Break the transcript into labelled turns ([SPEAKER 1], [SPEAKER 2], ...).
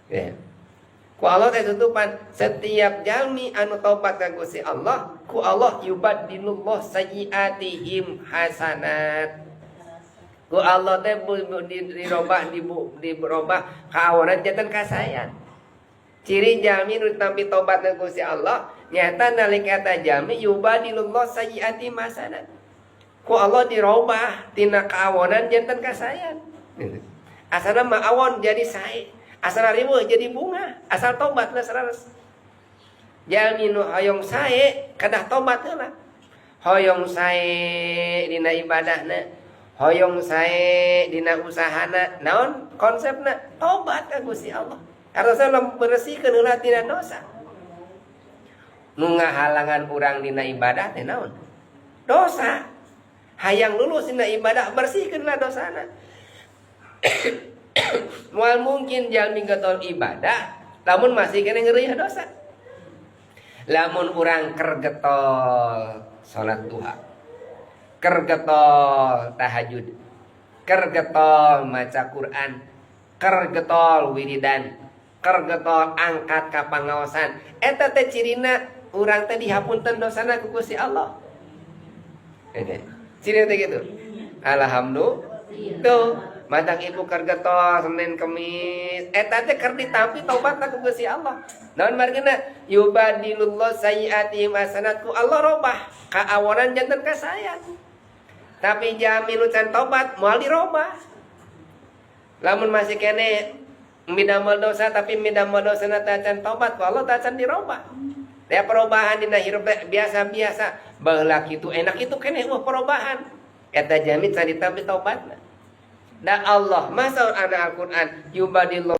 [SPEAKER 1] Ya. Ku Allah teh tutupan setiap jalmi anu tobat ka Gusti Allah, ku Allah yubaddilullah sayyiatihim hasanat. Ku Allah teh dirobah, dirobah kaawonan janten kasaean. Ciri jalmi nu ditampi tobat ka Gusti Allah nyata nalika eta jalmi yubaddilullah sayyiatihim hasanat. Ku Allah dirobah tina kaawonan janten kasaean. Asalna mah awon jadi sae. Asal riweuh jadi bungah, asal tobat lah seratus. Jalmi nu hoyong sae kedah tobat heula. Hoyong sae dina ibadahna, hoyong sae dina usahana, naon konsepna? Tobat ka Gusti Allah. Karena bersihkeun heula tina dosa. Nu ngahalangan urang dina ibadah teh naon? Dosa. Hayang lulus dina ibadah, bersihkeun lah dosana. Moal mungkin jalmi getol ibadah lamun masih keneh ngeureuh dosa. Lamun urang keur getol salat duha, keur getol tahajud, keur getol maca Quran, keur getol wiridan, keur getol angkat ka pangaosan, eta teh cirina urang teh dihapunten dosana ku Gusti Allah. Cirina teh gitu. Alhamdulillah. Tuh, matak ibu keur getol Senin Kemis, eta teh keur ditampi tobat ku Gusti Allah. Naon margina? Yubaddilullah sayyiatihim hasanat, ku Allah robah kaawonan janten kasaean. Tapi jalmi nu can tobat moal dirobah. Lamun masih keneh midamel dosa, tapi midamel dosa na can tobat, ku Allah tacan dirobah. Ya, perubahan dina hirup biasa-biasa. Baheula kitu enak itu keneh, wah, perubahan. Eta jalmi can ditampi tobatna. Da Allah masa ada Al-Qur'an yubadillah.